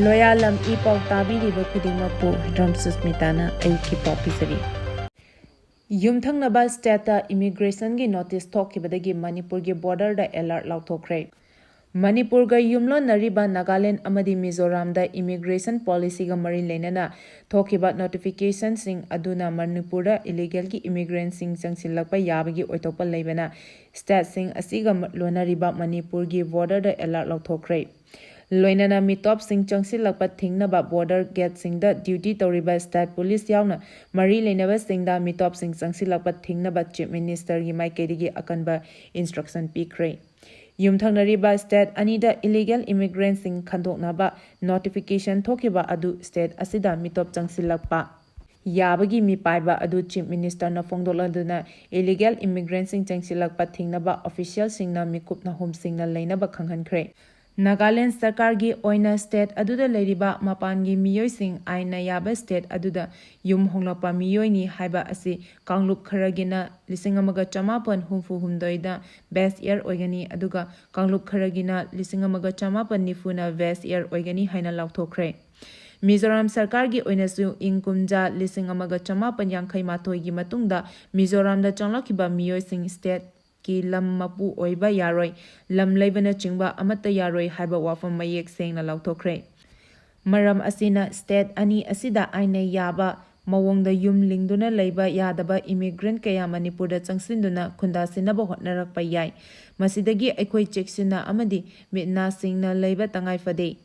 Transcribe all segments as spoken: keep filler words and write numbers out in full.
ꯂꯣꯌꯥꯂꯝ E ꯄꯥꯎ ꯇꯥꯕꯤꯔꯤꯕ ꯈꯨꯗꯤꯡꯃꯛꯄꯨ ꯍꯤꯗ꯭ꯔꯝ ꯁꯨꯁꯃꯤꯇꯥꯅ ꯑꯌꯨꯛꯀꯤ ꯄꯥꯎ ꯄꯤꯖꯔꯤ꯫ ꯌꯨꯝꯊꯪꯅꯕ ꯁ꯭ꯇꯦꯠꯇ ꯏꯃꯤꯒ꯭ꯔꯦꯁꯟꯒꯤ ꯅꯣꯇꯤꯁ ꯊꯣꯛꯈꯤꯕꯗꯒꯤ ꯃꯅꯤꯄꯨꯔꯒꯤ ꯕꯣꯔꯗꯔꯗ ꯑꯦꯂꯔꯠ ꯂꯥꯎꯊꯣꯛꯈ꯭ꯔꯦ꯫ ꯃꯅꯤꯄꯨꯔꯒ ꯌꯨꯝꯂꯣꯟꯅꯔꯤꯕ ꯅꯥꯒꯥꯂꯦꯟ ꯑꯃꯗꯤ ꯃꯤꯖꯣꯔꯥꯝꯗ ꯏꯃꯤꯒ꯭ꯔꯦꯁꯟ ꯄꯣꯂꯤꯁꯤꯒ ꯃꯔꯤ ꯂꯩꯅꯅ ꯊꯣꯛꯈꯤꯕ ꯅꯣꯇꯤꯐꯤꯀꯦꯁꯟꯁꯤꯡ ꯑꯗꯨꯅ ꯃꯅꯤꯄꯨꯔꯗ ꯏꯂꯤꯒꯦꯜꯒꯤ ꯏꯃꯤꯒ꯭ꯔꯦꯟꯁꯤꯡ ꯆꯪꯁꯤꯜꯂꯛꯄ ꯌꯥꯕꯒꯤ ꯑꯣꯏꯊꯣꯛꯄ ꯂꯩꯕꯅ ꯁ꯭ꯇꯦꯠꯁꯤꯡ ꯑꯁꯤꯒ ꯂꯣꯟꯅꯔꯤꯕ ꯃꯅꯤꯄꯨꯔꯒꯤ ꯕꯣꯔꯗꯔꯗ ꯑꯦꯂꯔꯠ ꯂꯥꯎꯊꯣꯛꯈ꯭ꯔꯦ꯫ ꯂꯣꯏꯅꯅ ꯃꯤꯇꯣꯞꯁꯤꯡ ꯆꯪꯁꯤꯜꯂꯛꯄ ꯊꯤꯡꯅꯕ ꯕꯣꯔꯗꯔ ꯒꯦꯠꯁꯤꯡꯗ ꯗ꯭ꯌꯨꯇꯤ ꯇꯧꯔꯤꯕ ꯁ꯭ꯇꯦꯠ ꯄꯨꯂꯤꯁ ꯌꯥꯎꯅ ꯃꯔꯤ ꯂꯩꯅꯕꯁꯤꯡꯗ ꯃꯤꯇꯣꯞꯁꯤꯡ ꯆꯪꯁꯤꯜꯂꯛꯄ ꯊꯤꯡꯅꯕ ꯆꯤꯐ ꯃꯤꯅꯤꯁꯇꯔꯒꯤ ꯃꯥꯏꯀꯩꯗꯒꯤ ꯑꯀꯟꯕ ꯏꯟꯁꯇ꯭ꯔꯛꯁꯟ ꯄꯤꯈ꯭ꯔꯦ꯫ ꯌꯨꯝꯊꯪꯅꯔꯤꯕ ꯁ꯭ꯇꯦꯠ ꯑꯅꯤꯗ ꯏꯂꯤꯒꯦꯜ ꯏꯃꯤꯒ꯭ꯔꯦꯟꯁꯤꯡ ꯈꯟꯗꯣꯛꯅꯕ ꯅꯣꯇꯤꯐꯤꯀꯦꯁꯟ ꯊꯣꯛꯈꯤꯕ ꯑꯗꯨ ꯁ꯭ꯇꯦꯠ ꯑꯁꯤꯗ ꯃꯤꯇꯣꯞ ꯆꯪꯁꯤꯜꯂꯛꯄ ꯌꯥꯕꯒꯤ ꯃꯤꯄꯥꯏꯕ ꯑꯗꯨ ꯆꯤꯐ ꯃꯤꯅꯤꯁꯇꯔꯅ ꯐꯣꯡꯗꯣꯛꯂꯗꯨꯅ ꯏꯂꯤꯒꯦꯜ ꯏꯃꯤꯒ꯭ꯔꯦꯟꯁꯤꯡ ꯆꯪꯁꯤꯜꯂꯛꯄ ꯊꯤꯡꯅꯕ ꯑꯣꯐꯤꯁꯤꯌꯦꯜꯁꯤꯡꯅ ꯃꯤꯀꯨꯞ ꯅꯥꯍꯨꯝꯁꯤꯡꯅ ꯂꯩꯅꯕ ꯈꯪꯍꯟꯈ꯭ꯔꯦ꯫ ꯅꯥꯒꯥꯂꯦꯟ ꯁꯔꯀꯥꯔꯒꯤ ꯑꯣꯏꯅ ꯁ꯭ꯇꯦꯠ ꯑꯗꯨꯗ ꯂꯩꯔꯤꯕ ꯃꯄꯥꯟꯒꯤ ꯃꯤꯑꯣꯏꯁꯤꯡ ꯑꯥꯏꯟꯅ ꯌꯥꯕ ꯁ꯭ꯇꯦꯠ ꯑꯗꯨꯗ ꯌꯨꯝ ꯍꯣꯡꯂꯛꯄ ꯃꯤꯑꯣꯏꯅꯤ ꯍꯥꯏꯕ ꯑꯁꯤ ꯀꯥꯡꯂꯨꯞ ꯈꯔꯒꯤꯅ ꯂꯤꯁꯤꯡ ꯑꯃꯒ ꯆꯃꯥꯄꯟ ꯍꯨꯝꯐꯨ ꯍꯨꯝꯗꯣꯏꯗ ꯕꯦꯁ ꯏꯌꯔ ꯑꯣꯏꯒꯅꯤ, ꯑꯗꯨꯒ ꯀꯥꯡꯂꯨꯞ ꯈꯔꯒꯤꯅ ꯂꯤꯁꯤꯡ ꯑꯃꯒ ꯆꯃꯥꯄꯟ ꯅꯤꯐꯨꯅ ꯕꯦꯁ ꯏꯌꯔ ꯑꯣꯏꯒꯅꯤ ꯍꯥꯏꯅ ꯂꯥꯎꯊꯣꯛꯈ꯭ꯔꯦ꯫ ꯃꯤꯖꯣꯔꯥꯝ ꯁꯔꯀꯥꯔꯒꯤ ꯑꯣꯏꯅꯁꯨ ꯏꯪ ꯀꯨꯝꯖꯥ ꯂꯤꯁꯤꯡ ꯑꯃꯒ ꯆꯃꯥꯄꯟ ꯌꯥꯡꯈꯩ ꯃꯥꯊꯣꯏꯒꯤ ꯃꯇꯨꯡꯗ ꯃꯤꯖꯣꯔꯥꯝꯗ ꯆꯪꯂꯛꯈꯤꯕ ꯃꯤꯑꯣꯏꯁꯤꯡ ꯁ꯭ꯇꯦꯠꯀꯤ ꯂꯝ ꯃꯄꯨ ꯑꯣꯏꯕ ꯌꯥꯔꯣꯏ, ꯂꯝ ꯂꯩꯕꯅꯆꯤꯡꯕ ꯑꯃꯠꯇ ꯌꯥꯔꯣꯏ ꯍꯥꯏꯕ ꯋꯥꯐꯝ ꯃꯌꯦꯛ ꯁꯦꯡꯅ ꯂꯥꯎꯊꯣꯛꯈ꯭ꯔꯦ꯫ ꯃꯔꯝ ꯑꯁꯤꯅ ꯁ꯭ꯇꯦꯠ ꯑꯅꯤ ꯑꯁꯤꯗ ꯑꯥꯏꯟꯅ ꯌꯥꯕ ꯃꯑꯣꯡꯗ ꯌꯨꯝ ꯂꯤꯡꯗꯨꯅ ꯂꯩꯕ ꯌꯥꯗꯕ ꯏꯃꯤꯒ꯭ꯔꯦꯟ ꯀꯌꯥ ꯃꯅꯤꯄꯨꯔꯗ ꯆꯪꯁꯤꯟꯗꯨꯅ ꯈꯨꯟꯗꯥꯁꯤꯟꯅꯕ ꯍꯣꯠꯅꯔꯛꯄ ꯌꯥꯏ꯫ ꯃꯁꯤꯗꯒꯤ ꯑꯩꯈꯣꯏ ꯆꯦꯛꯁꯤꯟꯅ ꯑꯃꯗꯤ ꯃꯤꯠ ꯅꯥ ꯁꯤꯡꯅ ꯂꯩꯕ ꯇꯉꯥꯏ ꯐꯗꯦ꯫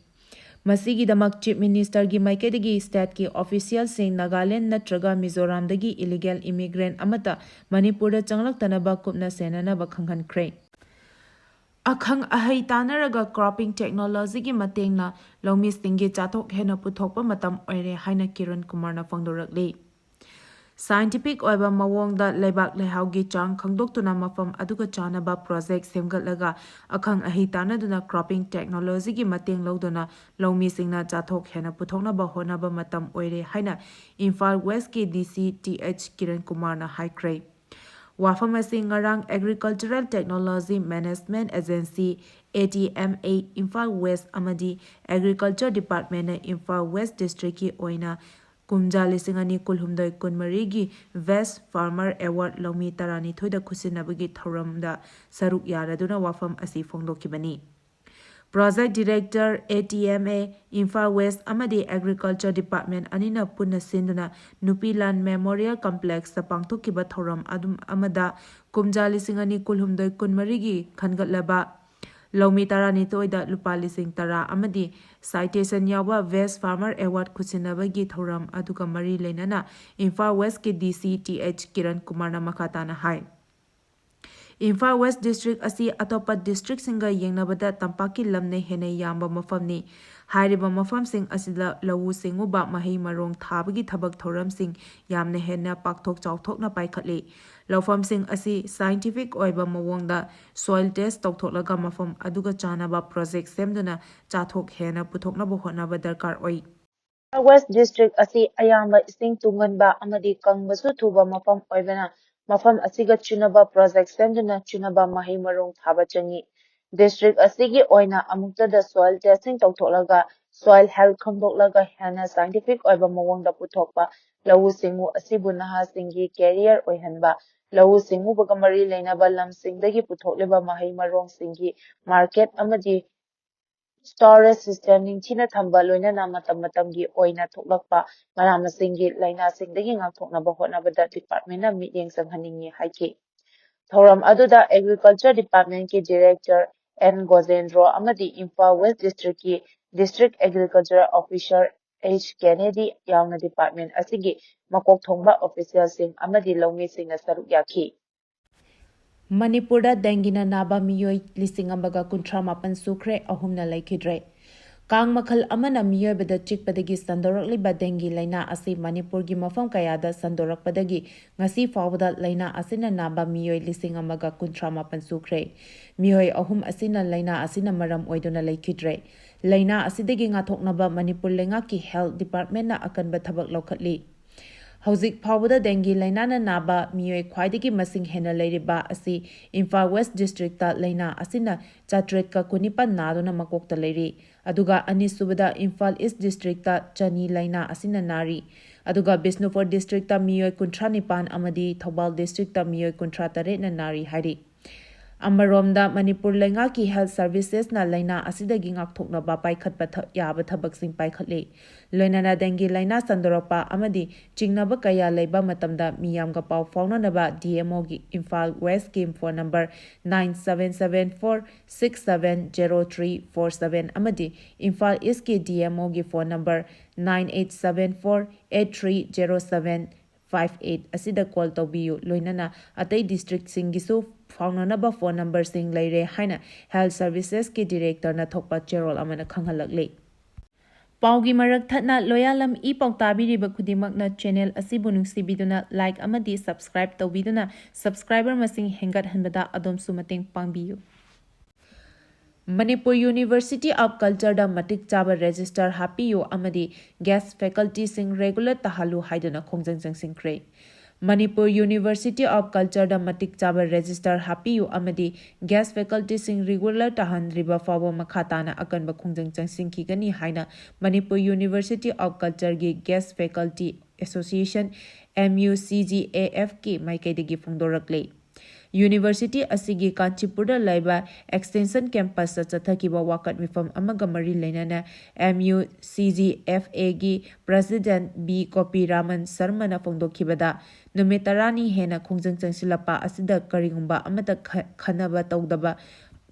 ꯃꯁꯤꯒꯤꯗꯃꯛ ꯆꯤꯐ ꯃꯤꯅꯤꯁꯇꯔꯒꯤ ꯃꯥꯏꯀꯩꯗꯒꯤ ꯁ꯭ꯇꯦꯠꯀꯤ ꯑꯣꯐꯤꯁꯤꯌꯦꯜꯁꯤꯡ ꯅꯥꯒꯥꯂꯦꯟ ꯅꯠꯇ꯭ꯔꯒ ꯃꯤꯖꯣꯔꯥꯝꯗꯒꯤ ꯏꯂꯤꯒꯦꯜ ꯏꯃꯤꯒ꯭ꯔꯦꯟ ꯑꯃꯠꯇ ꯃꯅꯤꯄꯨꯔꯗ ꯆꯪꯂꯛꯇꯅꯕ ꯀꯨꯞꯅ ꯁꯦꯟꯅꯅꯕ ꯈꯪꯍꯟꯈ꯭ꯔꯦ꯫ ꯑꯈꯪ ꯑꯍꯩ ꯇꯥꯟꯅꯔꯒ ꯀ꯭ꯔꯣꯞꯄꯤꯡ ꯇꯦꯛꯅꯣꯂꯣꯖꯤꯒꯤ ꯃꯇꯦꯡꯅ ꯂꯧꯃꯤꯁꯤꯡꯒꯤ ꯆꯥꯊꯣꯛ ꯍꯦꯟꯅ ꯄꯨꯊꯣꯛꯄ ꯃꯇꯝ ꯑꯣꯏꯔꯦ ꯍꯥꯏꯅ ꯀꯤꯔꯟ ꯀꯨꯃꯥꯔꯅ ꯐꯣꯡꯗꯣꯔꯛꯂꯤ꯫ ꯁꯥꯏꯟꯇꯤꯐꯤꯛ ꯑꯣꯏꯕ ꯃꯑꯣꯡꯗ ꯂꯩꯕꯥꯛ ꯂꯩꯍꯥꯎꯒꯤ ꯆꯥꯡ ꯈꯪꯗꯣꯛꯇꯨꯅ ꯃꯐꯝ ꯑꯗꯨꯒ ꯆꯥꯟꯅꯕ ꯄ꯭ꯔꯣꯖꯦꯛ ꯁꯦꯝꯒꯠꯂꯒ ꯑꯈꯪ ꯑꯍꯩ ꯇꯥꯟꯅꯗꯨꯅ ꯀ꯭ꯔꯣꯞꯄꯤꯡ ꯇꯦꯛꯅꯣꯂꯣꯖꯤꯒꯤ ꯃꯇꯦꯡ ꯂꯧꯗꯨꯅ ꯂꯧꯃꯤꯁꯤꯡꯅ ꯆꯥꯊꯣꯛ ꯍꯦꯟꯅ ꯄꯨꯊꯣꯛꯅꯕ ꯍꯣꯠꯅꯕ ꯃꯇꯝ ꯑꯣꯏꯔꯦ ꯍꯥꯏꯅ ꯏꯝꯐꯥꯜ ꯋꯦꯁꯀꯤ ꯗꯤ ꯁꯤ ꯇꯤ ꯑꯩꯆ ꯀꯤꯔꯟ ꯀꯨꯃꯥꯔꯅ ꯍꯥꯏꯈ꯭ꯔꯦ꯫ ꯋꯥꯐꯝ ꯑꯁꯤ ꯉꯔꯥꯡ Agricultural Technology Management Agency, A T M A, Imphal west ꯑꯃꯗꯤ Agriculture Departmentꯅ ꯏꯝꯐꯥꯜ ꯋꯦꯁ ꯗꯤꯁꯇ꯭ꯔꯤꯛꯀꯤ ꯑꯣꯏꯅ ꯀꯨꯝꯖꯥ ꯂꯤꯁꯤꯡ ꯑꯅꯤ ꯀꯨꯟꯍꯨꯝꯗꯣꯏ ꯀꯨꯟꯃꯔꯤꯒꯤ Best Farmer Award ꯂꯧꯃꯤ ꯇꯔꯥꯅꯤꯊꯣꯏꯗ ꯈꯨꯠꯁꯤꯟꯅꯕꯒꯤ ꯊꯧꯔꯝꯗ ꯁꯔꯨꯛ ꯌꯥꯔꯗꯨꯅ ꯋꯥꯐꯝ ꯑꯁꯤ ꯐꯣꯡꯗꯣꯛꯈꯤꯕꯅꯤ꯫ Project Director, A T M A, Imphal west ꯑꯃꯗꯤ Agriculture Department ꯑꯅꯤꯅ ꯄꯨꯟꯅ ꯁꯤꯟꯗꯨꯅ ꯅꯨꯄꯤ ꯂꯥꯟ Memorial Complexꯇ ꯄꯥꯡꯊꯣꯛꯈꯤꯕ ꯊꯧꯔꯝ ꯑꯗꯨꯝ ꯑꯃꯗ ꯀꯨꯝꯖꯥ ꯂꯤꯁꯤꯡ ꯑꯅꯤ ꯀꯨꯟꯍꯨꯝꯗꯣꯏ ꯀꯨꯟꯃꯔꯤꯒꯤ ꯈꯟꯒꯠꯂꯕ ꯂꯧꯃꯤ ꯇꯔꯥꯅꯤꯊꯣꯏꯗ ꯂꯨꯄꯥ ꯂꯤꯁꯤꯡ ꯇꯔꯥ ꯑꯃꯗꯤ citation ꯌꯥꯎꯕ Best Farmer Award ꯈꯨꯠꯁꯤꯟꯅꯕꯒꯤ ꯊꯧꯔꯝ ꯑꯗꯨꯒ ꯃꯔꯤ ꯂꯩꯅꯅ ꯏꯝꯐꯥꯜ ꯋꯦꯁꯀꯤ D C Th ꯀꯤꯔꯟ ꯀꯨꯃꯥꯔꯅ ꯃꯈꯥ ꯇꯥꯅ ꯍꯥꯏ꯫ ꯏꯝꯐꯥꯜ ꯋꯦꯁ ꯗꯤꯁꯇ꯭ꯔꯤꯛ ꯑꯁꯤ ꯑꯇꯣꯞꯄ ꯗꯤꯁꯇ꯭ꯔꯤꯛꯁꯤꯡꯒ ꯌꯦꯡꯅꯕꯗ ꯇꯝꯄꯥꯛꯀꯤ ꯂꯝꯅ ꯍꯦꯟꯅ ꯌꯥꯝꯕ ꯃꯐꯝꯅꯤ꯫ ꯍꯥꯏꯔꯤꯕ ꯃꯐꯝꯁꯤꯡ ꯑꯁꯤꯗ ꯂꯧꯎ ꯁꯤꯡꯎꯕ, ꯃꯍꯩ ꯃꯔꯣꯡ ꯊꯥꯕꯒꯤ ꯊꯕꯛ ꯊꯧꯔꯝꯁꯤꯡ ꯌꯥꯝꯅ ꯍꯦꯟꯅ ꯄꯥꯛꯊꯣꯛ ꯆꯥꯎꯊꯣꯛꯅ ꯄꯥꯏꯈꯠꯂꯤ꯫ ꯂꯧꯐꯝꯁꯤꯡ ꯑꯁꯤ scientific ꯑꯣꯏꯕ ꯃꯑꯣꯡꯗ soil test ꯇꯧꯊꯣꯛꯂꯒ ꯃꯐꯝ ꯑꯗꯨꯒ ꯆꯥꯟꯅꯕ project ꯁꯦꯝꯗꯨꯅ ꯆꯥꯊꯣꯛ ꯍꯦꯟꯅ ꯄꯨꯊꯣꯛꯅꯕ ꯍꯣꯠꯅꯕ ꯗꯔꯀꯥꯔ ꯑꯣꯏ꯫ ꯋꯦꯁ ꯗꯤꯁꯇ꯭ꯔꯤꯛ ꯑꯁꯤ ꯑꯌꯥꯝꯕ ꯏꯁꯤꯡ ꯇꯨꯡꯒꯟꯕ ꯑꯃꯗꯤ ꯀꯪꯕꯁꯨ ꯊꯨꯕ ꯃꯐꯝ ꯑꯣꯏꯕꯅ ꯃꯐꯝ ꯑꯁꯤꯒ ꯆꯨꯅꯕ project ꯁꯦꯝꯗꯨꯅ ꯆꯨꯅꯕ ꯃꯍꯩ ꯃꯔꯣꯡ ꯊꯥꯕ ꯆꯪꯏ꯫ ꯗꯤꯁꯇ꯭ꯔꯤꯛ ꯑꯁꯤꯒꯤ ꯑꯣꯏꯅ ꯑꯃꯨꯛꯇꯗ soil testing ꯇꯧꯊꯣꯛꯂꯒ soil health ꯈꯪꯗꯣꯛꯂꯒ ꯍꯦꯟꯅ scientific ꯑꯣꯏꯕ ꯃꯑꯣꯡꯗ ꯄꯨꯊꯣꯛꯄ ꯂꯧꯎ ꯁꯤꯡꯎ ꯑꯁꯤꯕꯨ ꯅꯍꯥꯁꯤꯡꯒꯤ career ꯑꯣꯏꯍꯟꯕ, ꯂꯧꯎ ꯁꯤꯡꯎꯕꯒ ꯃꯔꯤ ꯂꯩꯅꯕ ꯂꯝꯁꯤꯡꯗꯒꯤ ꯄꯨꯊꯣꯛꯂꯤꯕ ꯃꯍꯩ ꯃꯔꯣꯡꯁꯤꯡꯒꯤ market ꯑꯃꯗꯤ storage system ꯅꯤꯡꯊꯤꯅ ꯊꯝꯕ, ꯂꯣꯏꯅꯅ ꯃꯇꯝ ꯃꯇꯝꯒꯤ ꯑꯣꯏꯅ ꯊꯣꯛꯂꯛꯄ ꯃꯅꯥ ꯃꯁꯤꯡꯒꯤ ꯂꯥꯏꯅꯥꯁꯤꯡꯗꯒꯤ ꯉꯥꯛꯊꯣꯛꯅꯕ ꯍꯣꯠꯅꯕꯗ departmentꯅ ꯃꯤꯠꯌꯦꯡ ꯆꯪꯍꯟꯅꯤꯡꯏ ꯍꯥꯏꯈꯤ꯫ ꯊꯧꯔꯝ ꯑꯗꯨꯗ Agriculture Departmentꯀꯤ Director N ꯒꯣꯖꯦꯟꯗ꯭ꯔꯣ ꯑꯃꯗꯤ ꯏꯝꯐꯥꯜ ꯋꯦꯁ ꯗꯤꯁꯇ꯭ꯔꯤꯛꯀꯤ District Agriculture Officer H ꯀꯦꯅꯦꯗꯤ ꯌꯥꯎꯅ department ꯑꯁꯤꯒꯤ ꯃꯀꯣꯛ ꯊꯣꯡꯕ officialꯁꯤꯡ ꯑꯃꯗꯤ ꯂꯧꯃꯤꯁꯤꯡꯅ ꯁꯔꯨꯛ ꯌꯥꯈꯤ꯫ ꯃꯅꯤꯄꯨꯔꯗ ꯗꯦꯡꯒꯤꯅ ꯅꯥꯕ ꯃꯤꯑꯣꯏ ꯂꯤꯁꯤꯡ ꯑꯃꯒ ꯀꯨꯟꯊ꯭ꯔꯥ ꯃꯥꯄꯟ ꯁꯨꯈ꯭ꯔꯦ, ꯑꯍꯨꯝꯅ ꯂꯩꯈꯤꯗ꯭ꯔꯦ꯫ ꯀꯥꯡ ꯃꯈꯜ ꯑꯃꯅ ꯃꯤꯑꯣꯏꯕꯗ ꯆꯤꯛꯄꯗꯒꯤ ꯁꯟꯗꯣꯔꯛꯂꯤꯕ ꯗꯦꯡꯒꯤ ꯂꯥꯏꯅꯥ ꯑꯁꯤ ꯃꯅꯤꯄꯨꯔꯒꯤ ꯃꯐꯝ ꯀꯌꯥꯗ ꯁꯟꯗꯣꯔꯛꯄꯗꯒꯤ ꯉꯁꯤ ꯐꯥꯎꯕꯗ ꯂꯥꯏꯅꯥ ꯑꯁꯤꯅ ꯅꯥꯕ ꯃꯤꯑꯣꯏ ꯂꯤꯁꯤꯡ ꯑꯃꯒ ꯀꯨꯟꯊ꯭ꯔꯥ ꯃꯥꯄꯟ ꯁꯨꯈ꯭ꯔꯦ꯫ ꯃꯤꯑꯣꯏ ꯑꯍꯨꯝ ꯑꯁꯤꯅ ꯂꯥꯏꯅꯥ ꯑꯁꯤꯅ ꯃꯔꯝ ꯑꯣꯏꯗꯨꯅ ꯂꯩꯈꯤꯗ꯭ꯔꯦ꯫ ꯂꯥꯏꯅꯥ ꯑꯁꯤꯗꯒꯤ ꯉꯥꯛꯊꯣꯛꯅꯕ ꯃꯅꯤꯄꯨꯔ ꯂꯩꯉꯥꯛꯀꯤ health departmentꯅ ꯑꯀꯟꯕ ꯊꯕꯛ ꯂꯧꯈꯠꯂꯤ꯫ ꯍꯧꯖꯤꯛ ꯐꯥꯎꯕꯗ dengue ꯂꯥꯏꯅꯥꯅ ꯅꯥꯕ ꯃꯤꯑꯣꯏ ꯈ꯭ꯋꯥꯏꯗꯒꯤ ꯃꯁꯤꯡ ꯍꯦꯟꯅ ꯂꯩꯔꯤꯕ ꯑꯁꯤ ꯏꯝꯐꯥꯜ ꯋꯦꯁ ꯗꯤꯁꯇ꯭ꯔꯤꯛꯇ ꯂꯥꯏꯅꯥ ꯑꯁꯤꯅ ꯆꯥꯇ꯭ꯔꯦꯠꯀ ꯀꯨꯟꯅꯤꯄꯥꯟ ꯅꯥꯗꯨꯅ ꯃꯀꯣꯛꯇ ꯂꯩꯔꯤ꯫ ꯑꯗꯨꯒ ꯑꯅꯤꯁꯨꯕꯗ ꯏꯝꯐꯥꯜ ꯏꯁ ꯗꯤꯁꯇ꯭ꯔꯤꯛꯇ ꯆꯅꯤ ꯂꯥꯏꯅꯥ ꯑꯁꯤꯅ ꯅꯥꯔꯤ꯫ ꯑꯗꯨꯒ ꯕꯤꯁꯅꯨꯄꯨꯔ ꯗꯤꯁꯇ꯭ꯔꯤꯛꯇ ꯃꯤꯑꯣꯏ ꯀꯨꯟꯊ꯭ꯔꯥ ꯅꯤꯄꯥꯟ ꯑꯃꯗꯤ ꯊꯧꯕꯥꯜ ꯗꯤꯁꯇ꯭ꯔꯤꯛꯇ ꯃꯤꯑꯣꯏ ꯀꯨꯟꯊ꯭ꯔꯥ ꯇꯔꯦꯠꯅ ꯅꯥꯔꯤ ꯍꯥꯏꯔꯤ꯫ ꯑꯃꯔꯣꯝꯗ ꯃꯅꯤꯄꯨꯔ ꯂꯩꯉꯥꯛꯀꯤ health servicesꯅ ꯂꯥꯏꯅꯥ ꯑꯁꯤꯗꯒꯤ ꯉꯥꯛꯊꯣꯛꯅꯕ ꯄꯥꯏꯈꯠꯄ ꯊ-, ꯌꯥꯕ ꯊꯕꯛꯁꯤꯡ ꯄꯥꯏꯈꯠꯂꯤ꯫ ꯂꯣꯏꯅꯅ dengue ꯂꯥꯏꯅꯥ ꯁꯟꯗꯣꯔꯛꯄ ꯑꯃꯗꯤ ꯆꯤꯡꯅꯕ ꯀꯌꯥ ꯂꯩꯕ ꯃꯇꯝꯗ ꯃꯤꯌꯥꯝꯒ ꯄꯥꯎ ꯐꯥꯎꯅꯅꯕ DMOꯒꯤ ꯏꯝꯐꯥꯜ ꯋꯦꯁꯀꯤ phone number nine seven seven four six seven zero three four seven ꯑꯃꯗꯤ ꯏꯝꯐꯥꯜ ꯏꯁꯀꯤ DMOꯒꯤ phone number nine eight seven four eight three zero seven five eight ꯑꯁꯤꯗ call ꯇꯧꯕꯤꯌꯨ꯫ ꯂꯣꯏꯅꯅ ꯑꯇꯩ districtꯁꯤꯡꯒꯤꯁꯨ ꯐꯥꯎꯅꯅꯕ phone numberꯁꯤꯡ ꯂꯩꯔꯦ ꯍꯥꯏꯅ health servicesꯀꯤ directorꯅ ꯊꯣꯛꯄ ꯆꯦꯔꯣꯜ ꯑꯃꯅ ꯈꯪꯍꯜꯂꯛꯂꯤ꯫ ꯄꯥꯎꯒꯤ ꯃꯔꯛ ꯊꯠꯅ ꯂꯣꯌꯥꯂꯝ ꯏ ꯄꯥꯎ ꯇꯥꯕꯤꯔꯤꯕ ꯈꯨꯗꯤꯡꯃꯛꯅ channel ꯑꯁꯤꯕꯨ ꯅꯨꯡꯁꯤꯕꯤꯗꯨꯅ like ꯑꯃꯗꯤ subscribe ꯇꯧꯕꯤꯗꯨꯅ subscriber ꯃꯁꯤꯡ ꯍꯦꯟꯒꯠꯍꯟꯕꯗ ꯑꯗꯣꯝꯁꯨ ꯃꯇꯦꯡ ꯄꯥꯡꯕꯤꯌꯨ꯫ ꯃꯅꯤꯄꯨꯔ University of Cultureꯗ ꯃꯇꯤꯛ ꯆꯥꯕ register ꯍꯥꯞꯄꯤꯌꯨ ꯑꯃꯗꯤ guest facultyꯁꯤꯡ regular ꯇꯥꯍꯜꯂꯨ ꯍꯥꯏꯗꯨꯅ ꯈꯣꯡꯖꯪ ꯆꯪꯁꯤꯟꯈ꯭ꯔꯦ꯫ ꯃꯅꯤꯄꯨꯔ University of Cultureꯗ ꯃꯇꯤꯛ ꯆꯥꯕ register ꯍꯥꯞꯄꯤꯌꯨ ꯑꯃꯗꯤ guest facultyꯁꯤꯡ regular ꯇꯥꯍꯟꯗ꯭ꯔꯤꯕ ꯐꯥꯎꯕ ꯃꯈꯥ ꯇꯥꯅ ꯑꯀꯟꯕ ꯈꯣꯡꯖꯪ ꯆꯪꯁꯤꯟꯈꯤꯒꯅꯤ ꯍꯥꯏꯅ Manipur University of Cultureꯒꯤ Guest Faculty Association, MUCGAFꯀꯤ ꯃꯥꯏꯀꯩꯗꯒꯤ ꯐꯣꯡꯗꯣꯔꯛꯂꯤ꯫ University ꯑꯁꯤꯒꯤ ꯀꯥꯟꯆꯤꯄꯨꯔꯗ ꯂꯩꯕ extension campusꯇ ꯆꯠꯊꯈꯤꯕ ꯋꯥꯀꯠ ꯃꯤꯐꯝ ꯑꯃꯒ ꯃꯔꯤ ꯂꯩꯅꯅ MUCGFAꯒꯤ president B ꯀꯣꯄꯤꯔꯥꯃꯟ ꯁꯔꯃꯅ ꯐꯣꯡꯗꯣꯛꯈꯤꯕꯗ, ꯅꯨꯃꯤꯠ ꯇꯔꯥꯅꯤ ꯍꯦꯟꯅ ꯈꯣꯡꯖꯪ ꯆꯪꯁꯤꯜꯂꯛꯄ ꯑꯁꯤꯗ ꯀꯔꯤꯒꯨꯝꯕ ꯑꯃꯠꯇ ꯈ-, ꯈꯟꯅꯕ ꯇꯧꯗꯕ,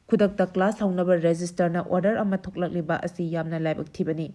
ꯈꯨꯗꯛꯇ class ꯍꯧꯅꯕ registerꯅ order ꯑꯃ ꯊꯣꯛꯂꯛꯂꯤꯕ ꯑꯁꯤ ꯌꯥꯝꯅ ꯂꯥꯏꯕꯛ ꯊꯤꯕꯅꯤ꯫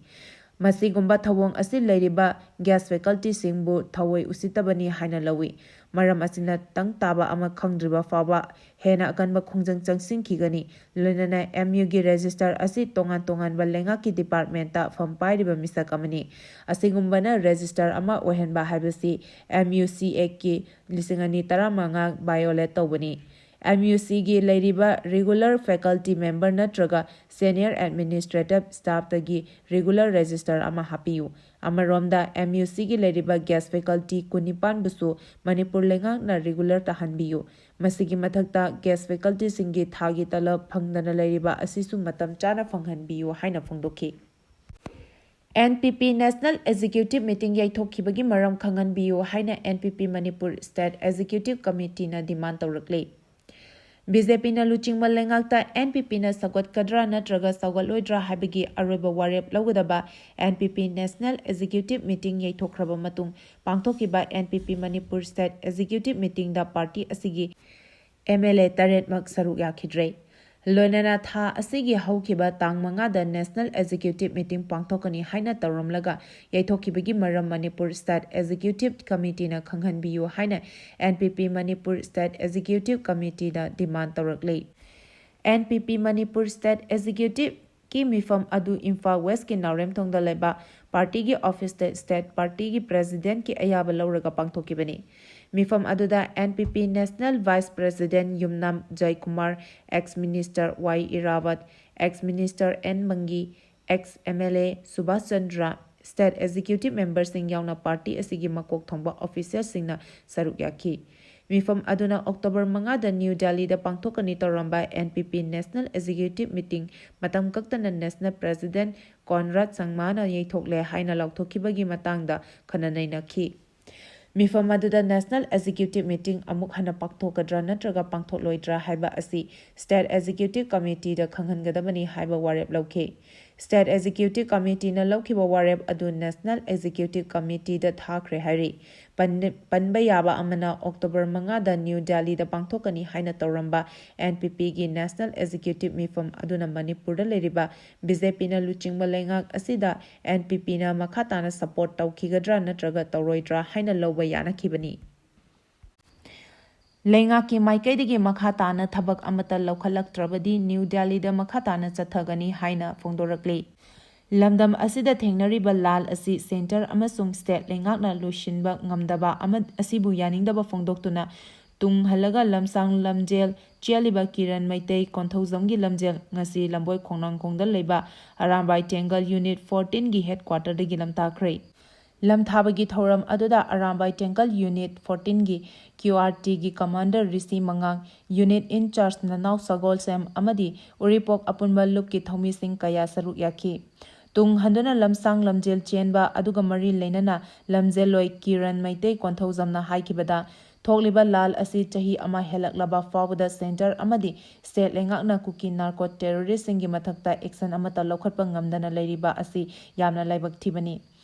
ꯃꯁꯤꯒꯨꯝꯕ ꯊꯧꯑꯣꯡ ꯑꯁꯤ ꯂꯩꯔꯤꯕ guest facultyꯁꯤꯡꯕꯨ ꯊꯑꯣꯏ ꯎꯁꯤꯠꯇꯕꯅꯤ ꯍꯥꯏꯅ ꯂꯧꯏ꯫ ꯃꯔꯝ ꯑꯁꯤꯅ ꯇꯪ ꯇꯥꯕ ꯑꯃ ꯈꯪꯗ꯭ꯔꯤꯕ ꯐꯥꯎꯕ ꯍꯦꯟꯅ ꯑꯀꯟꯕ ꯈꯣꯡꯖꯪ ꯆꯪꯁꯤꯟꯈꯤꯒꯅꯤ꯫ ꯂꯣꯏꯅꯅ MUꯒꯤ register ꯑꯁꯤ ꯇꯣꯉꯥꯟ ꯇꯣꯉꯥꯟꯕ ꯂꯩꯉꯥꯛꯀꯤ departmentꯇ ꯐꯝ ꯄꯥꯏꯔꯤꯕ ꯃꯤꯁꯛ ꯑꯃꯅꯤ꯫ ꯑꯁꯤꯒꯨꯝꯕꯅ register ꯑꯃ ꯑꯣꯏꯍꯟꯕ ꯍꯥꯏꯕꯁꯤ MUCAꯒꯤ ꯂꯤꯁꯤꯡ ꯑꯅꯤ ꯇꯔꯥꯃꯉꯥ violate ꯇꯧꯕꯅꯤ꯫ ꯑꯦꯝ ꯌꯨ ꯁꯤꯒꯤ ꯂꯩꯔꯤꯕ regular faculty member ꯅꯠꯇ꯭ꯔꯒ senior administrative staff ꯇꯒꯤ regular register ꯑꯃ ꯍꯥꯞꯄꯤꯌꯨ꯫ ꯑꯃꯔꯣꯝꯗ, ꯑꯦꯝ ꯌꯨ ꯁꯤꯒꯤ ꯂꯩꯔꯤꯕ guest faculty ꯀꯨꯟꯅꯤꯄꯥꯟꯕꯨꯁꯨ ꯃꯅꯤꯄꯨꯔ ꯂꯩꯉꯥꯛꯅ regular ꯇꯥꯍꯟꯕꯤꯌꯨ꯫ ꯃꯁꯤꯒꯤ ꯃꯊꯛꯇ, guest faculty ꯁꯤꯡꯒꯤ ꯊꯥꯒꯤ ꯇꯂꯕ ꯐꯪꯗꯅ ꯂꯩꯔꯤꯕ ꯑꯁꯤꯁꯨ ꯃꯇꯝ ꯆꯥꯅ ꯐꯪꯍꯟꯕꯤꯌꯨ ꯍꯥꯏꯅ ꯐꯣꯡꯗꯣꯛꯈꯤ꯫ And P P National Executive Meeting ꯌꯩꯊꯣꯛꯈꯤꯕꯒꯤ ꯃꯔꯝ ꯈꯪꯍꯟꯕꯤꯌꯨ ꯍꯥꯏꯅ and P P Manipur State Executive Committee ꯅ demand ꯇꯧꯔꯛꯂꯤ꯫ ꯕꯤ ꯖꯦ ꯄꯤꯅ ꯂꯨꯆꯤꯡꯕ ꯂꯩꯉꯥꯛꯇ ꯑꯦꯟ ꯄꯤ ꯄꯤꯅ ꯁꯧꯒꯠꯀꯗ꯭ꯔꯥ ꯅꯠꯇ꯭ꯔꯒ ꯁꯧꯒꯠꯂꯣꯏꯗ꯭ꯔꯥ ꯍꯥꯏꯕꯒꯤ ꯑꯔꯣꯏꯕ ꯋꯥꯔꯦꯞ ꯂꯧꯒꯗꯕ and P P National Executive Meeting ꯌꯩꯊꯣꯛꯈ꯭ꯔꯕ ꯃꯇꯨꯡ ꯄꯥꯡꯊꯣꯛꯈꯤꯕ and P P Manipur State Executive Meeting the party ꯑꯁꯤꯒꯤ ꯑꯦꯝ ꯑꯦꯜ ꯑꯦ ꯇꯔꯦꯠꯃꯛ ꯁꯔꯨꯛ ꯌꯥꯈꯤꯗ꯭ꯔꯦ꯫ ꯂꯣꯏꯅꯅ ꯊꯥ ꯑꯁꯤꯒꯤ ꯍꯧꯈꯤꯕ ꯇꯥꯡ ꯃꯉꯥꯗ National Executive Meeting ꯄꯥꯡꯊꯣꯛꯀꯅꯤ ꯍꯥꯏꯅ ꯇꯧꯔꯝꯂꯒ ꯌꯩꯊꯣꯛꯈꯤꯕꯒꯤ ꯃꯔꯝ ꯃꯅꯤꯄꯨꯔ State Executive Committee ꯅ ꯈꯪꯍꯟꯕꯤꯌꯨ ꯍꯥꯏꯅ and P P Manipur State Executive Committee the demand ꯇꯧꯔꯛꯂꯤ꯫ And P P Manipur State Executive ꯀꯤ ꯃꯤꯐꯝ ꯑꯗꯨ ꯏꯝꯐꯥꯜ West ꯀꯤ ꯅꯥꯎꯔꯦꯝꯊꯣꯡꯗ ꯂꯩꯕ party ꯒꯤ office ꯇ State party ꯒꯤ President ꯀꯤ ꯑꯌꯥꯕ ꯂꯧꯔꯒ ꯄꯥꯡꯊꯣꯛꯈꯤꯕꯅꯤ꯫ ꯃꯤꯐꯝ ꯑꯗꯨꯗ N P P National Vice President Yumnam Joykumar, ex Minister Y Erabot, ex Minister N Mangi, ex M L A Subash Chandra, State Executive Member ꯁꯤꯡ ꯌꯥꯎꯅ party ꯑꯁꯤꯒꯤ ꯃꯀꯣꯛ ꯊꯣꯡꯕ official ꯁꯤꯡꯅ ꯁꯔꯨꯛ ꯌꯥꯈꯤ꯫ ꯃꯤꯐꯝ ꯑꯗꯨꯅ October ꯃꯉꯥꯗ New Delhi ꯗ ꯄꯥꯡꯊꯣꯛꯀꯅꯤ ꯇꯧꯔꯝꯕ and P P National Executive Meeting ꯃꯇꯝ ꯀꯛꯇꯅ National President ꯀꯣꯟꯔꯥꯗ ꯁꯪꯃꯥꯅ ꯌꯩꯊꯣꯛꯂꯦ ꯍꯥꯏꯅ ꯂꯥꯎꯊꯣꯛꯈꯤꯕꯒꯤ ꯃꯇꯥꯡꯗ ꯈꯟꯅ ꯅꯩꯅꯈꯤ꯫ ꯃꯤꯐꯝ ꯑꯗꯨꯗ National Executive Meeting ꯑꯃꯨꯛ ꯍꯟꯅ ꯄꯥꯡꯊꯣꯛꯀꯗ꯭ꯔꯥ ꯅꯠꯇ꯭ꯔꯒ ꯄꯥꯡꯊꯣꯛꯂꯣꯏꯗ꯭ꯔꯥ ꯍꯥꯏꯕ ꯑꯁꯤ State Executive Committee ꯗ ꯈꯪꯍꯟꯒꯗꯕꯅꯤ ꯍꯥꯏꯕ ꯋꯥꯔꯦꯞ ꯂꯧꯈꯤ꯫ State Executive Committee ꯅ ꯂꯧꯈꯤꯕ ꯋꯥꯔꯦꯞ ꯑꯗꯨ National Executive Committee ꯗ ꯊꯥꯈ꯭ꯔꯦ ꯍꯥꯏꯔꯤ꯫ ꯄꯟ-, ꯄꯟꯕ ꯌꯥꯕ ꯑꯃꯅ, October ꯃꯉꯥꯗ New Delhi ꯗ ꯄꯥꯡꯊꯣꯛꯀꯅꯤ ꯍꯥꯏꯅ ꯇꯧꯔꯝꯕ ꯑꯦꯟ ꯄꯤ ꯄꯤ ꯒꯤ National Executive ꯃꯤꯐꯝ ꯑꯗꯨꯅ ꯃꯅꯤꯄꯨꯔꯗ ꯂꯩꯔꯤꯕ ꯕꯤ ꯖꯦ ꯄꯤꯅ ꯂꯨꯆꯤꯡꯕ ꯂꯩꯉꯥꯛ ꯑꯁꯤꯗ ꯑꯦꯟ ꯄꯤ ꯄꯤꯅ ꯃꯈꯥ ꯇꯥꯅ support ꯇꯧꯈꯤꯒꯗ꯭ꯔꯥ ꯅꯠꯇ꯭ꯔꯒ ꯇꯧꯔꯣꯏꯗ꯭ꯔꯥ ꯍꯥꯏꯅ ꯂꯧꯕ ꯌꯥꯅꯈꯤꯕꯅꯤ꯫ ꯂꯩꯉꯥꯛꯀꯤ ꯃꯥꯏꯀꯩꯗꯒꯤ ꯃꯈꯥ ꯇꯥꯅ ꯊꯕꯛ ꯑꯃꯠꯇ ꯂꯧꯈꯠꯂꯛꯇ꯭ꯔꯕꯗꯤ ꯅ꯭ꯌꯨ ꯗꯦꯜꯂꯤꯗ ꯃꯈꯥ ꯇꯥꯅ ꯆꯠꯊꯒꯅꯤ ꯍꯥꯏꯅ ꯐꯣꯡꯗꯣꯔꯛꯂꯤ꯫ ꯂꯝꯗꯝ ꯑꯁꯤꯗ ꯊꯦꯡꯅꯔꯤꯕ ꯂꯥꯜ ꯑꯁꯤ centre ꯑꯃꯁꯨꯡ state ꯂꯩꯉꯥꯛꯅ ꯂꯣꯏꯁꯤꯟꯕ ꯉꯝꯗꯕ ꯑꯃ-, ꯑꯁꯤꯕꯨ ꯌꯥꯅꯤꯡꯗꯕ ꯐꯣꯡꯗꯣꯛꯇꯨꯅ ꯇꯨꯡ ꯍꯜꯂꯒ ꯂꯝꯁꯥꯡ ꯂꯝꯖꯦꯜ ꯆꯦꯜꯂꯤꯕ ꯀꯤꯔꯟ ꯃꯩꯇꯩ ꯀꯣꯟꯊꯧꯖꯝꯒꯤ ꯂꯝꯖꯦꯜ ꯉꯁꯤ ꯂꯝꯕꯣꯏ ꯈꯣꯡꯅꯥꯡꯈꯣꯡꯗ ꯂꯩꯕ ꯑꯔꯥꯝꯕꯥꯏ ꯇꯦꯡꯒꯜ ꯌꯨꯅꯤꯠ ꯐꯣꯔꯇꯤꯟꯒꯤ ꯍꯦꯗꯀ꯭ꯋꯥꯇꯔꯗꯒꯤ ꯂꯝꯇꯥꯈ꯭ꯔꯦ꯫ ꯂꯝꯊꯥꯕꯒꯤ ꯊꯧꯔꯝ ꯑꯗꯨꯗ ꯑꯔꯥꯝꯕꯥꯏ ꯇꯦꯡꯒꯜ ꯌꯨꯅꯤꯠ ꯐꯣꯔꯇꯤꯟꯒꯤ ꯀ꯭ꯌꯨ ꯑꯥꯔ ꯇꯤꯒꯤ ꯀꯃꯥꯟꯗꯔ ꯔꯤꯁꯤ ꯃꯉꯥꯡ, ꯌꯨꯅꯤꯠ ꯏꯟꯆꯥꯔꯖ ꯅꯅꯥꯎ ꯁꯒꯣꯜꯁꯦꯝ ꯑꯃꯗꯤ ꯎꯔꯤꯄꯣꯛ ꯑꯄꯨꯟꯕ ꯂꯨꯞꯀꯤ ꯊꯧꯃꯤꯁꯤꯡ ꯀꯌꯥ ꯁꯔꯨꯛ ꯌꯥꯈꯤ꯫ ꯇꯨꯡ ꯍꯟꯗꯨꯅ ꯂꯝꯁꯥꯡ ꯂꯝꯖꯦꯜ ꯆꯦꯟꯕ ꯑꯗꯨꯒ ꯃꯔꯤ ꯂꯩꯅꯅ ꯂꯝꯖꯦꯜꯂꯣꯏ ꯀꯤꯔꯟ ꯃꯩꯇꯩ ꯀꯣꯟꯊꯧꯖꯝꯅ ꯍꯥꯏꯈꯤꯕꯗ, ꯊꯣꯛꯂꯤꯕ ꯂꯥꯜ ꯑꯁꯤ ꯆꯍꯤ ꯑꯃ ꯍꯦꯜꯂꯛꯂꯕ ꯐꯥꯎꯕꯗ ꯁꯦꯟꯇꯔ ꯑꯃꯗꯤ ꯁ꯭ꯇꯦꯠ ꯂꯩꯉꯥꯛꯅ ꯀꯨꯀꯤ ꯅꯥꯔꯀꯣ ꯇꯦꯔꯣꯔꯤꯁꯁꯤꯡꯒꯤ ꯃꯊꯛꯇ ꯑꯦꯛꯁꯟ ꯑꯃꯠꯇ ꯂꯧꯈꯠꯄ ꯉꯝꯗꯅ ꯂꯩꯔꯤꯕ ꯑꯁꯤ ꯌꯥꯝꯅ ꯂꯥꯏꯕꯛ ꯊꯤꯕꯅꯤ꯫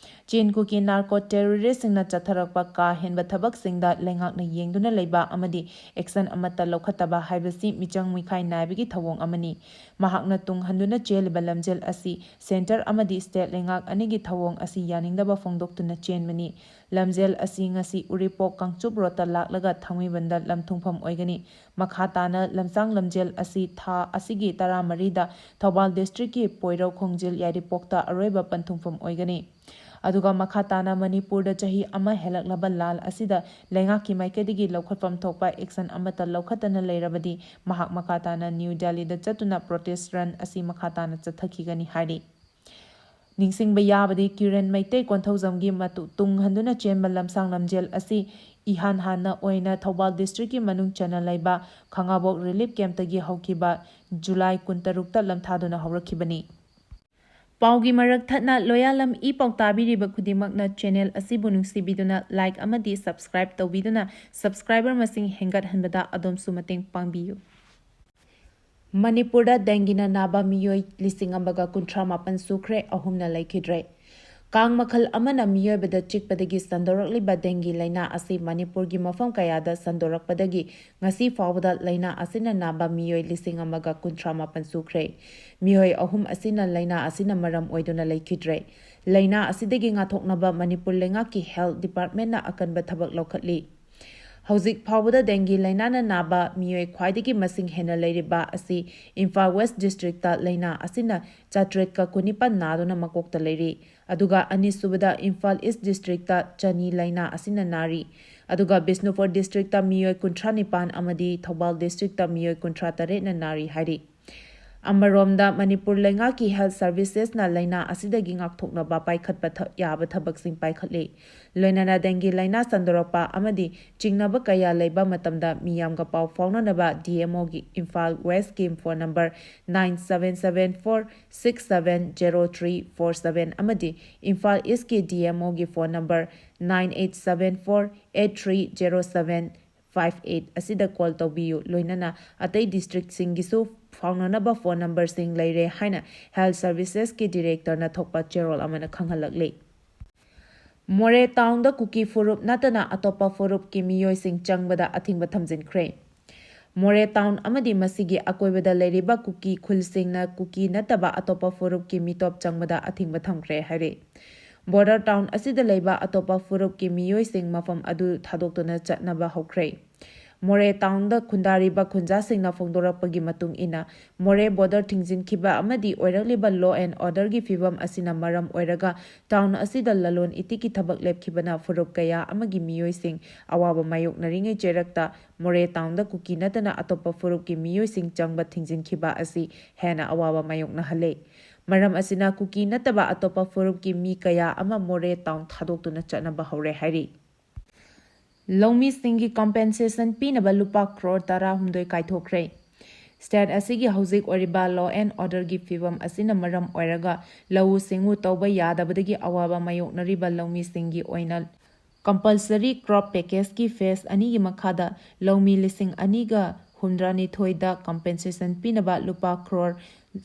ꯆꯤꯟ ꯀꯨꯀꯤ ꯅꯥꯔꯀꯣ ꯇꯦꯔꯣꯔꯤꯁꯁꯤꯡꯅ ꯆꯠꯊꯔꯛꯄ ꯀꯥ ꯍꯦꯟꯕ ꯊꯕꯛꯁꯤꯡꯗ ꯂꯩꯉꯥꯛꯅ ꯌꯦꯡꯗꯨꯅ ꯂꯩꯕ ꯑꯃꯗꯤ ꯑꯦꯛꯁꯟ ꯑꯃꯠꯇ ꯂꯧꯈꯠꯇꯕ ꯍꯥꯏꯕꯁꯤ ꯃꯤꯆꯪ ꯃꯤꯈꯥꯏ ꯅꯥꯏꯕꯒꯤ ꯊꯧꯑꯣꯡ ꯑꯃꯅꯤ꯫ ꯃꯍꯥꯛꯅ ꯇꯨꯡ ꯍꯟꯗꯨꯅ ꯆꯦꯜꯂꯤꯕ ꯂꯝꯖꯦꯜ ꯑꯁꯤ ꯁꯦꯟꯇꯔ ꯑꯃꯗꯤ ꯁ꯭ꯇꯦꯠ ꯂꯩꯉꯥꯛ ꯑꯅꯤꯒꯤ ꯊꯧꯑꯣꯡ ꯑꯁꯤ ꯌꯥꯅꯤꯡꯗꯕ ꯐꯣꯡꯗꯣꯛꯇꯨꯅ ꯆꯦꯟꯕꯅꯤ꯫ ꯂꯝꯖꯦꯜ ꯑꯁꯤ ꯉꯁꯤ ꯎꯔꯤꯄꯣꯛ ꯀꯥꯡꯆꯨꯞ ꯔꯣꯗꯇ ꯂꯥꯛꯂꯒ ꯊꯥꯡꯃꯩꯕꯟꯗ ꯂꯝꯊꯨꯡꯐꯝ ꯑꯣꯏꯒꯅꯤ꯫ ꯃꯈꯥ ꯇꯥꯅ ꯂꯝꯁꯥꯡ ꯂꯝꯖꯦꯜ ꯑꯁꯤ ꯊꯥ ꯑꯁꯤꯒꯤ ꯇꯔꯥꯃꯔꯤꯗ ꯊꯧꯕꯥꯜ ꯗꯤꯁꯇ꯭ꯔꯤꯛꯀꯤ ꯄꯣꯏꯔꯧ ꯈꯣꯡꯖꯤꯜ ꯌꯥꯏꯔꯤꯄꯣꯛꯇ ꯑꯔꯣꯏꯕ ꯄꯟꯊꯨꯡꯐꯝ ꯑꯣꯏꯒꯅꯤ꯫ ꯑꯗꯨꯒ ꯃꯈꯥ ꯇꯥꯅ ꯃꯅꯤꯄꯨꯔꯗ ꯆꯍꯤ ꯑꯃ ꯍꯦꯜꯂꯛꯂꯕ ꯂꯥꯜ ꯑꯁꯤꯗ ꯂꯩꯉꯥꯛꯀꯤ ꯃꯥꯏꯀꯩꯗꯒꯤ ꯂꯧꯈꯠꯐꯝ ꯊꯣꯛꯄ ꯑꯦꯛꯁꯟ ꯑꯃꯠꯇ ꯂꯧꯈꯠꯇꯅ ꯂꯩꯔꯕꯗꯤ ꯃꯍꯥꯛ ꯃꯈꯥ ꯇꯥꯅ ꯅ꯭ꯌꯨ ꯗꯦꯜꯂꯤꯗ ꯆꯠꯇꯨꯅ ꯄ꯭ꯔꯣꯇꯦꯁ ꯔꯟ ꯑꯁꯤ ꯃꯈꯥ ꯇꯥꯅ ꯆꯠꯊꯈꯤꯒꯅꯤ ꯍꯥꯏꯔꯤ꯫ ꯅꯤꯡꯁꯤꯡꯕ ꯌꯥꯕꯗꯤ ꯀꯤꯔꯟ ꯃꯩꯇꯩ ꯀꯣꯟꯊꯧꯖꯝꯒꯤ ꯃꯇꯨ-, ꯇꯨꯡ ꯍꯟꯗꯨꯅ ꯆꯦꯟꯕ ꯂꯝꯁꯥꯡ ꯂꯝꯖꯦꯜ ꯑꯁꯤ ꯏꯍꯥꯟ ꯍꯥꯟꯅ ꯑꯣꯏꯅ ꯊꯧꯕꯥꯜ ꯗꯤꯁꯇ꯭ꯔꯤꯛꯀꯤ ꯃꯅꯨꯡ ꯆꯟꯅ ꯂꯩꯕ ꯈꯥꯉꯕꯣꯛ ꯔꯤꯂꯤꯐ ꯀꯦꯝꯞꯇꯒꯤ ꯍꯧꯈꯤꯕ ꯖꯨꯂꯥꯏ ꯀꯨꯟꯇꯔꯨꯛꯇ ꯂꯝꯊꯥꯗꯨꯅ ꯍꯧꯔꯛꯈꯤꯕꯅꯤ꯫ ꯄꯥꯎꯒꯤ ꯃꯔꯛ ꯊꯠꯅ ꯂꯣꯌꯥꯂꯝ ꯏ ꯄꯥꯎ ꯇꯥꯕꯤꯔꯤꯕ ꯈꯨꯗꯤꯡꯃꯛꯅ ꯆꯦꯅꯦꯜ ꯑꯁꯤꯕꯨ ꯅꯨꯡꯁꯤꯕꯤꯗꯨꯅ ꯂꯥꯏꯛ ꯑꯃꯗꯤ ꯁꯕꯁꯀ꯭ꯔꯥꯏꯕ ꯇꯧꯕꯤꯗꯨꯅ ꯁꯕꯁꯀ꯭ꯔꯥꯏꯕꯔ ꯃꯁꯤꯡ ꯍꯦꯟꯒꯠꯍꯟꯕꯗ ꯑꯗꯣꯝꯁꯨ ꯃꯇꯦꯡ ꯄꯥꯡꯕꯤꯌꯨ꯫ ꯃꯅꯤꯄꯨꯔꯗ ꯗꯦꯡꯒꯤꯅ ꯅꯥꯕ ꯃꯤꯑꯣꯏ ꯂꯤꯁꯤꯡ ꯑꯃꯒ ꯀꯨꯟꯊ꯭ꯔꯥ ꯃꯥꯄꯟ ꯁꯨꯈ꯭ꯔꯦ, ꯑꯍꯨꯝꯅ ꯂꯩꯈꯤꯗ꯭ꯔꯦ꯫ ꯀꯥꯡ ꯃꯈꯜ ꯑꯃꯅ ꯃꯤꯑꯣꯏꯕꯗ ꯆꯤꯛꯄꯗꯒꯤ ꯁꯟꯗꯣꯔꯛꯂꯤꯕ ꯗꯦꯡꯒꯤ ꯂꯥꯏꯅꯥ ꯑꯁꯤ ꯃꯅꯤꯄꯨꯔꯒꯤ ꯃꯐꯝ ꯀꯌꯥꯗ ꯁꯟꯗꯣꯔꯛꯄꯗꯒꯤ ꯉꯁꯤ ꯐꯥꯎꯕꯗ ꯂꯥꯏꯅꯥ ꯑꯁꯤꯅ ꯅꯥꯕ ꯃꯤꯑꯣꯏ ꯂꯤꯁꯤꯡ ꯑꯃꯒ ꯀꯨꯟꯊ꯭ꯔꯥ ꯃꯥꯄꯟ ꯁꯨꯈ꯭ꯔꯦ꯫ ꯃꯤꯑꯣꯏ ꯑꯍꯨꯝ ꯑꯁꯤꯅ ꯂꯥꯏꯅꯥ ꯑꯁꯤꯅ ꯃꯔꯝ ꯑꯣꯏꯗꯨꯅ ꯂꯩꯈꯤꯗ꯭ꯔꯦ꯫ ꯂꯥꯏꯅꯥ ꯑꯁꯤꯗꯒꯤ ꯉꯥꯛꯊꯣꯛꯅꯕ ꯃꯅꯤꯄꯨꯔ ꯂꯩꯉꯥꯛꯀꯤ ꯍꯦꯜꯊ ꯗꯤꯄꯥꯔꯠꯃꯦꯟꯅ ꯑꯀꯟꯕ ꯊꯕꯛ ꯂꯧꯈꯠꯂꯤ꯫ ꯍꯧꯖꯤꯛ ꯐꯥꯎꯕꯗ dengue ꯂꯥꯏꯅꯥꯅ ꯅꯥꯕ ꯃꯤꯑꯣꯏ ꯈ꯭ꯋꯥꯏꯗꯒꯤ ꯃꯁꯤꯡ ꯍꯦꯟꯅ ꯂꯩꯔꯤꯕ ꯑꯁꯤ ꯏꯝꯐꯥꯜ ꯋꯦꯁ ꯗꯤꯁꯇ꯭ꯔꯤꯛꯇ ꯂꯥꯏꯅꯥ ꯑꯁꯤꯅ ꯆꯥꯇ꯭ꯔꯦꯠꯀ ꯀꯨꯟꯅꯤꯄꯥꯟ ꯅꯥꯗꯨꯅ ꯃꯀꯣꯛꯇ ꯂꯩꯔꯤ꯫ ꯑꯗꯨꯒ ꯑꯅꯤꯁꯨꯕꯗ ꯏꯝꯐꯥꯜ ꯏꯁ ꯗꯤꯁꯇ꯭ꯔꯤꯛꯇ ꯆꯅꯤ ꯂꯥꯏꯅꯥ ꯑꯁꯤꯅ ꯅꯥꯔꯤ꯫ ꯑꯗꯨꯒ ꯕꯤꯁꯅꯨꯄꯨꯔ ꯗꯤꯁꯇ꯭ꯔꯤꯛꯇ ꯃꯤꯑꯣꯏ ꯀꯨꯟꯊ꯭ꯔꯥ ꯅꯤꯄꯥꯟ ꯑꯃꯗꯤ ꯊꯧꯕꯥꯜ ꯗꯤꯁꯇ꯭ꯔꯤꯛꯇ ꯃꯤꯑꯣꯏ ꯀꯨꯟꯊ꯭ꯔꯥ ꯇꯔꯦꯠꯅ ꯅꯥꯔꯤ ꯍꯥꯏꯔꯤ꯫ ꯑꯃꯔꯣꯝꯗ ꯃꯅꯤꯄꯨꯔ ꯂꯩꯉꯥꯛꯀꯤ health servicesꯅ ꯂꯥꯏꯅꯥ ꯑꯁꯤꯗꯒꯤ ꯉꯥꯛꯊꯣꯛꯅꯕ ꯄꯥꯏꯈꯠꯄ ꯊ-, ꯌꯥꯕ ꯊꯕꯛꯁꯤꯡ ꯄꯥꯏꯈꯠꯂꯤ꯫ ꯂꯣꯏꯅꯅ dengue ꯂꯥꯏꯅꯥ ꯁꯟꯗꯣꯔꯛꯄ ꯑꯃꯗꯤ ꯆꯤꯡꯅꯕ ꯀꯌꯥ ꯂꯩꯕ ꯃꯇꯝꯗ ꯃꯤꯌꯥꯝꯒ ꯄꯥꯎ ꯐꯥꯎꯅꯅꯕ DMOꯒꯤ ꯏꯝꯐꯥꯜ ꯋꯦꯁꯀꯤ phone number nine seven seven four six seven zero three four seven ꯑꯃꯗꯤ ꯏꯝꯐꯥꯜ ꯏꯁꯀꯤ DMOꯒꯤ phone number nine eight seven four eight three zero seven five eight ꯑꯁꯤꯗ call ꯇꯧꯕꯤꯌꯨ꯫ ꯂꯣꯏꯅꯅ ꯑꯇꯩ ꯗꯤꯁꯇ꯭ꯔꯤꯛꯁꯤꯡꯒꯤꯁꯨ ꯐꯥꯎꯅꯅꯕ phone numberꯁꯤꯡ ꯂꯩꯔꯦ ꯍꯥꯏꯅ health servicesꯀꯤ directorꯅ ꯊꯣꯛꯄ ꯆꯦꯔꯣꯜ ꯑꯃꯅ ꯈꯪꯍꯜꯂꯛꯂꯤ꯫ ꯃꯣꯔꯦ ꯇꯥꯎꯟꯗ ꯀꯨꯀꯤ ꯐꯨꯔꯨꯞ ꯅꯠꯇꯅ ꯑꯇꯣꯞꯄ ꯐꯨꯔꯨꯞꯀꯤ ꯃꯤꯑꯣꯏꯁꯤꯡ ꯆꯪꯕꯗ ꯑꯊꯤꯡꯕ ꯊꯝꯖꯤꯟꯈ꯭ꯔꯦ꯫ ꯃꯣꯔꯦ ꯇꯥꯎꯟ ꯑꯃꯗꯤ ꯃꯁꯤꯒꯤ ꯑꯀꯣꯏꯕꯗ ꯂꯩꯔꯤꯕ ꯀꯨꯀꯤ ꯈꯨꯜꯁꯤꯡꯅ ꯀꯨꯀꯤ ꯅꯠꯇꯕ ꯑꯇꯣꯞꯄ ꯐꯨꯔꯨꯞꯀꯤ ꯃꯤꯇꯣꯞ ꯆꯪꯕꯗ ꯑꯊꯤꯡꯕ ꯊꯝꯈ꯭ꯔꯦ ꯍꯥꯏꯔꯤ꯫ ꯕꯣꯔꯗꯔ ꯇꯥꯎꯟ ꯑꯁꯤꯗ ꯂꯩꯕ ꯑꯇꯣꯞꯄ ꯐꯨꯔꯨꯞꯀꯤ ꯃꯤꯑꯣꯏꯁꯤꯡ ꯃꯐꯝ ꯑꯗꯨ ꯊꯥꯗꯣꯛꯇꯨꯅ ꯆꯠꯅꯕ ꯍꯧꯈ꯭ꯔꯦ꯫ ꯃꯣꯔꯦ ꯇꯥꯎꯟꯗ ꯈꯨꯟꯗꯥꯔꯤꯕ ꯈꯨꯟꯖꯥꯁꯤꯡꯅ ꯐꯣꯡꯗꯣꯔꯛꯄꯒꯤ ꯃꯇꯨꯡ ꯏꯟꯅ, ꯃꯣꯔꯦ ꯕꯣꯔꯗꯔ ꯊꯤꯡꯖꯤꯟꯈꯤꯕ ꯑꯃꯗꯤ ꯑꯣꯏꯔꯛꯂꯤꯕ law and orderꯒꯤ ꯐꯤꯕꯝ ꯑꯁꯤꯅ ꯃꯔꯝ ꯑꯣꯏꯔꯒ ꯇꯥꯎꯟ ꯑꯁꯤꯗ ꯂꯂꯣꯟ ꯏꯇꯤꯛꯀꯤ ꯊꯕꯛ ꯂꯦꯞꯈꯤꯕꯅ ꯐꯨꯔꯨꯞ ꯀꯌꯥ ꯑꯃꯒꯤ ꯃꯤꯑꯣꯏꯁꯤꯡ ꯑꯋꯥꯕ ꯃꯥꯌꯣꯛꯅꯔꯤꯉꯩ ꯆꯩꯔꯛꯇ ꯃꯣꯔꯦ ꯇꯥꯎꯟꯗ ꯀꯨꯀꯤ ꯅꯠꯇꯅ ꯑꯇꯣꯞꯄ ꯐꯨꯔꯨꯞꯀꯤ ꯃꯤꯑꯣꯏꯁꯤꯡ ꯆꯪꯕ ꯊꯤꯡꯖꯤꯟꯈꯤꯕ ꯑꯁꯤ ꯍꯦꯟꯅ ꯑꯋꯥꯕ ꯃꯥꯌꯣꯛꯅꯍꯜꯂꯦ꯫ ꯃꯔꯝ ꯑꯁꯤꯅ ꯀꯨꯀꯤ ꯅꯠꯇꯕ ꯑꯇꯣꯞꯄ ꯐꯨꯔꯨꯞꯀꯤ ꯃꯤ ꯀꯌꯥ ꯑꯃ ꯃꯣꯔꯦ ꯇꯥꯎꯟ ꯊꯥꯗꯣꯛꯇꯨꯅ ꯆꯠꯅꯕ ꯍꯧꯔꯦ ꯍꯥꯏꯔꯤ꯫ ꯂꯧꯃꯤꯁꯤꯡꯒꯤ compensation ꯄꯤꯅꯕ ꯂꯨꯄꯥ ꯀ꯭ꯔꯣꯔ ꯇꯔꯥꯍꯨꯝꯗꯣꯏ ꯀꯥꯏꯊꯣꯛꯈ꯭ꯔꯦ꯫ State ꯑꯁꯤꯒꯤ ꯍꯧꯖꯤꯛ ꯑꯣꯏꯔꯤꯕ law and orderꯒꯤ ꯐꯤꯕꯝ ꯑꯁꯤꯅ ꯃꯔꯝ ꯑꯣꯏꯔꯒ ꯂꯧꯎ ꯁꯤꯡꯎ ꯇꯧꯕ ꯌꯥꯗꯕꯗꯒꯤ ꯑꯋꯥꯕ ꯃꯥꯌꯣꯛꯅꯔꯤꯕ ꯂꯧꯃꯤꯁꯤꯡꯒꯤ ꯑꯣꯏꯅ compulsory crop packageꯀꯤ phase ꯑꯅꯤꯒꯤ ꯃꯈꯥꯗ ꯂꯧꯃꯤ ꯂꯤꯁꯤꯡ ꯑꯅꯤꯒ ꯍꯨꯝꯗ꯭ꯔꯥꯅꯤꯊꯣꯏꯗ compensation ꯄꯤꯅꯕ ꯂꯨꯄꯥ ꯀ꯭ꯔꯣꯔ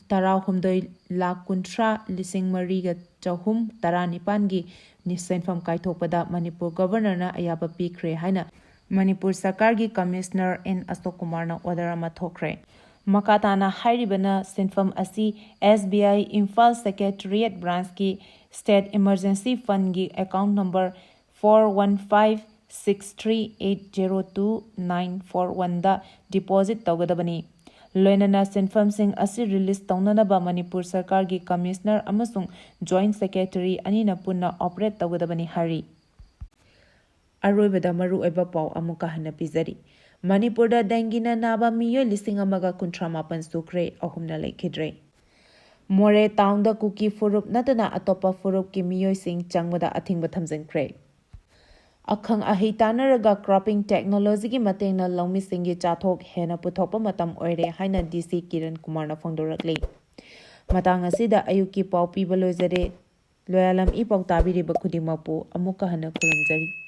ꯇꯔꯥꯍꯨꯝꯗꯣꯏ ꯂꯥꯈ ꯀꯨꯟꯊ꯭ꯔꯥ ꯂꯤꯁꯤꯡ ꯃꯔꯤꯒ ꯆꯍꯨꯝ ꯇꯔꯥꯅꯤꯄꯥꯟꯒꯤ ꯅꯤ-, ꯁꯦꯟꯐꯝ ꯀꯥꯏꯊꯣꯛꯄꯗ ꯃꯅꯤꯄꯨꯔ Governorꯅ ꯑꯌꯥꯕ ꯄꯤꯈ꯭ꯔꯦ ꯍꯥꯏꯅ ꯃꯅꯤꯄꯨꯔ ꯁꯔꯀꯥꯔꯒꯤ Commissioner ꯑꯦꯟ ꯑꯁꯣꯛ ꯀꯨꯃꯥꯔꯅ order ꯑꯃ ꯊꯣꯛꯈ꯭ꯔꯦ꯫ ꯃꯈꯥ ꯇꯥꯅ ꯍꯥꯏꯔꯤꯕꯅ ꯁꯦꯟꯐꯝ ꯑꯁꯤ SBI Imphal Secretariat Branchꯀꯤ State Emergency Fundꯒꯤ account number four one five six three eight zero two nine four one ꯗ deposit ꯇꯧꯒꯗꯕꯅꯤ꯫ ꯂꯣꯏꯅꯅ ꯁꯦꯟꯐꯝꯁꯤꯡ ꯑꯁꯤ release ꯇꯧꯅꯅꯕ ꯃꯅꯤꯄꯨꯔ ꯁꯔꯀꯥꯔꯒꯤ commissioner ꯑꯃꯁꯨꯡ joint secretary ꯑꯅꯤꯅ ꯄꯨꯟꯅ operate ꯇꯧꯒꯗꯕꯅꯤ ꯍꯥꯏꯔꯤ꯫ ꯑꯔꯣꯏꯕꯗ ꯃꯔꯨꯑꯣꯏꯕ ꯄꯥꯎ ꯑꯃꯨꯛꯀ ꯍꯟꯅ ꯄꯤꯖꯔꯤ꯫ ꯃꯅꯤꯄꯨꯔꯗ dengueꯅ ꯅꯥꯕ ꯃꯤꯑꯣꯏ ꯂꯤꯁꯤꯡ ꯑꯃꯒ ꯀꯨꯟꯊ꯭ꯔꯥ ꯃꯥꯄꯟ ꯁꯨꯈ꯭ꯔꯦ, ꯑꯍꯨꯝꯅ ꯂꯩꯈꯤꯗ꯭ꯔꯦ꯫ ꯃꯣꯔꯦ townꯗ ꯀꯨꯀꯤ ꯐꯨꯔꯨꯞ ꯅꯠꯇꯅ ꯑꯇꯣꯞꯄ ꯐꯨꯔꯨꯞꯀꯤ ꯃꯤꯑꯣꯏꯁꯤꯡ ꯆꯪꯕꯗ ꯑꯊꯤꯡꯕ ꯊꯝꯖꯤꯟꯈ꯭ꯔꯦ꯫ ꯑꯈꯪ ꯑꯍꯩ ꯇꯥꯟꯅꯔꯒ cropping technologyꯒꯤ ꯃꯇꯦꯡꯅ ꯂꯧꯃꯤꯁꯤꯡꯒꯤ ꯆꯥꯊꯣꯛ ꯍꯦꯟꯅ ꯄꯨꯊꯣꯛꯄ ꯃꯇꯝ ꯑꯣꯏꯔꯦ ꯍꯥꯏꯅ DC ꯀꯤꯔꯟ ꯀꯨꯃꯥꯔꯅ ꯐꯣꯡꯗꯣꯔꯛꯂꯤ꯫ ꯃꯇꯥꯡ ꯑꯁꯤꯗ ꯑꯌꯨꯛꯀꯤ ꯄꯥꯎ ꯄꯤꯕ ꯂꯣꯏꯖꯔꯦ꯫ ꯂꯣꯌꯥꯂꯝ ꯏ ꯄꯥꯎ ꯇꯥꯕꯤꯔꯤꯕ ꯈꯨꯗꯤꯡꯃꯛꯄꯨ ꯑꯃꯨꯛꯀ ꯍꯟꯅ ꯈꯨꯔꯨꯝꯖꯔꯤ꯫